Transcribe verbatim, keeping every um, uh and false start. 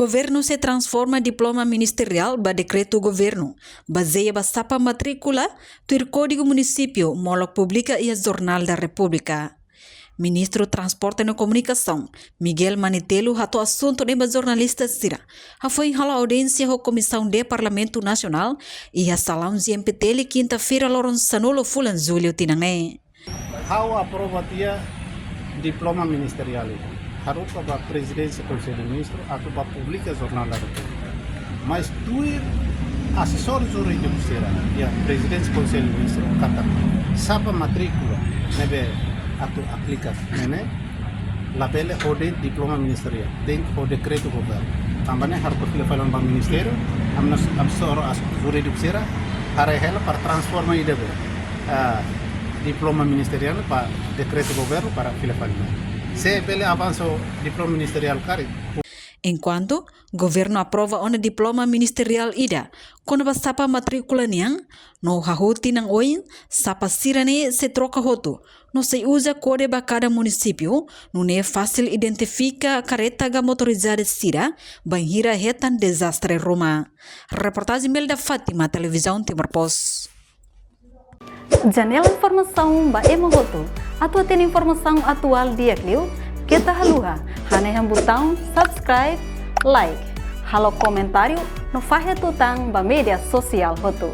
Governu sei transforma diploma ministeriál ba dekretu governu, bazeia ba sapa matríkula, tuir Kódigu Munisípiu, molok publika iha Jornál da Repúblika. Ministru Transporte no Komunikasaun, Miguel Manitelu, hato'o asuntu ne'e ba jornalista sira, hafoin hala'o audiénsia ho Komisaun D Parlamentu Nasionál, iha salaun G M P T L, kinta-feira, loron sanulu fulan Jullu tinan ne'e. Ha'u aprova tiha diploma ministeriál ida. Haruka ba Prezidénsia Konsellu Ministru atu ba publika Jornál da Repúblika. Mas tuir asesór jurídiku sira, iha Prezidénsia Konsellu Ministru katak sapa matríkula ne'ebé atu aplika ne'e, labele ho de'it diploma ministeriál, tenke ho dekretu governu. Tanba ne'e haruka fila fali ba ministériu, ami-nia asesór jurídiku sira haree hela para transforma ida-ne'ebé, ah, diploma ministeriál ba dekretu governu para fila fali. Se bele avansa diploma ministeriál karik. Enkuantu governu aprova ona diploma ministeriál ida kona-ba sapa matríkula nian, no hahú tinan oin, sapa sira-ne'e sei troka hotu, no sei uza kode ba kada munisípiu, nune'e fasil identifika karreta ka motorizada sira, bainhira hetan dezastre ruma. Reportajen Melda Fátima, Televizaun Timor Post. Janela informasaun ba ema hotu. Atu hatene informasaun atuál di'ak liu, keta haluha hanehan butaun subscribe, like, halo komentáriu, no fahe tutan ba média sosiál hotu.